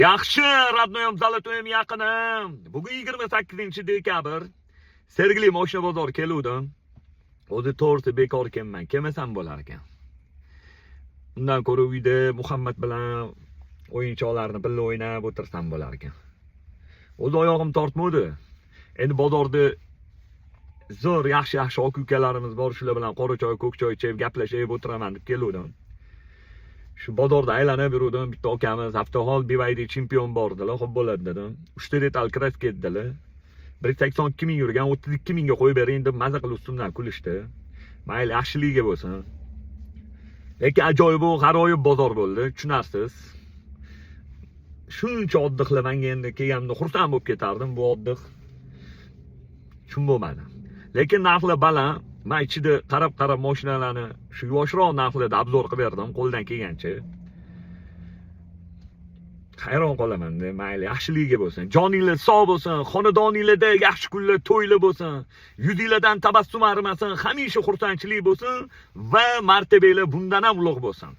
Yaxshi, родной im, золотой im, yaqinim. Bugun 28 dekabr. Sergeli moshina bozor keluvdim. O'zi to'g'risi bekor kelman. Kelmasam bo'lar ekan. Undan ko'ra uyda Muhammad bilan o'yinchoqlarni birga o'ynab o'tirsam bo'lar ekan. O'zi oyog'im tortmadi. Endi bozorda zo'r, yaxshi-yaxshi aka ukalarimiz bor, shular bilan qora choy, ko'k choy ichib, gaplashib o'tiraman deb keluvdim. Shu bozorda aylanib yuruvdim, bitta akamiz Avtohol BYD Champion bor dedilar, xo'p bo'ladi dedim. 3 ta detal краска dedilar. 182 ming yurgan, 32 mingga qo'yib bering deb maza qilib ustimdan kulishdi. Mayli, yaxshiligiga bo'lsin. Lekin ajoyib u g'aroyib bozor bo'ldi, tushunarsiz. Shuncha отдых lar menga endi kelganimda xursand bo'lib ketardim, bu отдых shun bo'lmadi. Lekin narxlar baland. Men ichida qarab-qarab mashinalarni shu yuvoshroq narxlarda обзор qilib berdim qo'ldan kelgancha. Hayron qolaman, mayli, yaxshiligiga bo'lsin. Joninglar sog' bo'lsin, xonadoninglarda yaxshi kunlar, to'ylar bo'lsin. Yuzinglardan tabassum arimasin, hamisha xursandchilik bo'lsin va martabanglar bundan ham ulug' bo'lsin.